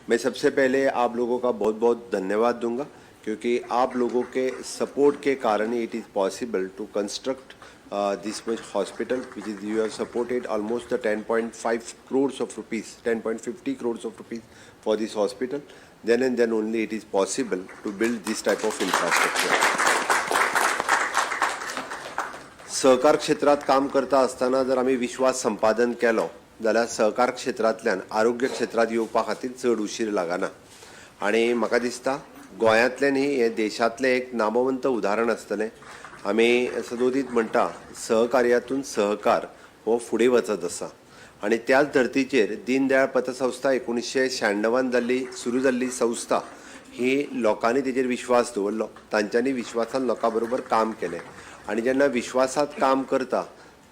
मैं सबसे पहले आप लोगों का बहुत बहुत धन्यवाद दूंगा, क्योंकि आप लोगों के सपोर्ट के कारण ही it is possible to construct this much hospital, which is you have supported almost the 10.5 crores of rupees, 10.50 crores of rupees for this hospital. Then and then only it is possible to build this type of infrastructure. सहकार क्षेत्रात काम करता आसतना जर आमी विश्वास संपादन केलो जाल्यार सहकार क्षेत्रांतल्यान आरोग्य क्षेत्रांत येवपा खातीर चड उशीर लागना. आनी म्हाका दिसता गोंयांतल्यान ही हें देशांतलें एक नामवंत उदाहरण आसतलें. आमी सदोदीत म्हणटा, सहकार्यातून सहकार हो फुडें वचत आसा आनी त्याच धर्तीचेर दीनदयाळ पतसंस्था 1996 जाल्ली, सुरू जाल्ली संस्था ही लोकांनी तेजेर विश्वास दवरलो, तांच्यांनी विश्वासान लोकां बरोबर काम केलें आनी जेन्ना विश्वासात काम करता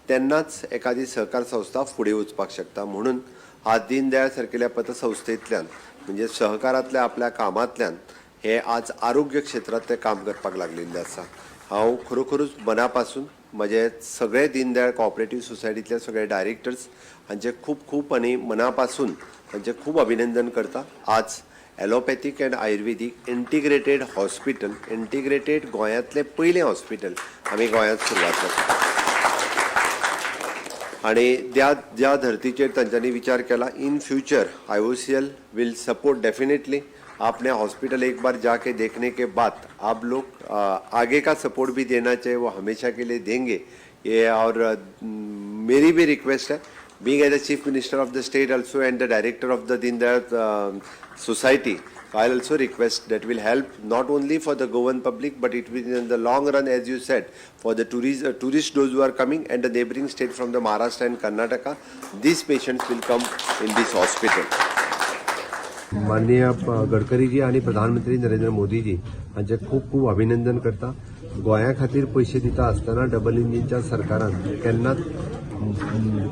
तेन्नाच एखादी सहकार संस्था फुडें वचपाक शकता. म्हणून आज दीनदयाळ सारकेल्या पतसंस्थेंतल्यान, म्हणजे सहकारांतल्या आपल्या कामांतल्यान हे आज आरोग्य क्षेत्रांत ते काम करपाक लागलेले आसा. हांव खरोखरूच मना पासून म्हजे सगळे दीनदयाळ कॉपरेटीव सोसायटींतले सगळे डायरेक्टर्स हांचे खूब खूब आनी मना पासून तांचें खूब अभिनंदन करता. आज allopathic and Ayurvedic integrated hospital, integrated गोंयांतलें पयलें हॉस्पिटल आमी गोंयांत सुरवात करता आणि त्या ज्या धर्तीचेर तांच्यांनी विचार केला, in future IOCL will support definitely. आपने हॉस्पिटल एक बार जाके देखने के बाद आप लोग आगे का सपोर्ट भी देना चाहिए, वो हमेशा के लिए देंगे ये. और मेरी भी रिक्वेस्ट है, being as a Chief Minister of the state also and the director of the Deen Dayal Society, I also request that will help not only for the Goan public, but it will in the long run, as you said, for the tourists those who are coming and the neighboring state from the Maharashtra and Karnataka, these patients will come in this hospital. माननीय गडकरीजी आणि प्रधानमंत्री नरेंद्र मोदीजी हांचे खूब खूब अभिनंदन करता. गोंया खातीर पयशे दिता आसतना डबल इंजिनच्या सरकारान केन्नाच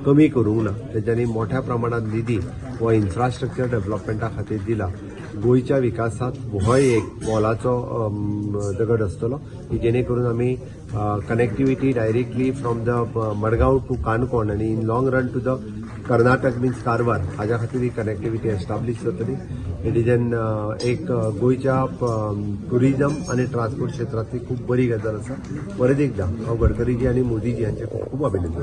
कमी करूंक ना. तेच्यांनी मोठ्या प्रमाणात निधी हो इन्फ्रास्ट्रक्चर डेव्हलपमेंटा खातीर दिला. गोंयच्या विकासात होय एक मोलाचो दगड आसतलो की जेणे करून आमी connectivity directly from the Madgaon to Canacona आनी in long run to the Karnataka, means Karwar, हाज्या खातीर ही कनेक्टिव्हिटी एस्टाब्लिश जातली. It is an एक गोंयच्या टुरिझम आनी ट्रान्सपोर्ट क्षेत्रांतली खूब बरी गजाल आसा. परत एकदा हांव गडकरीजी आनी मोदीजी हांचे खूब खूब अभिनंदन.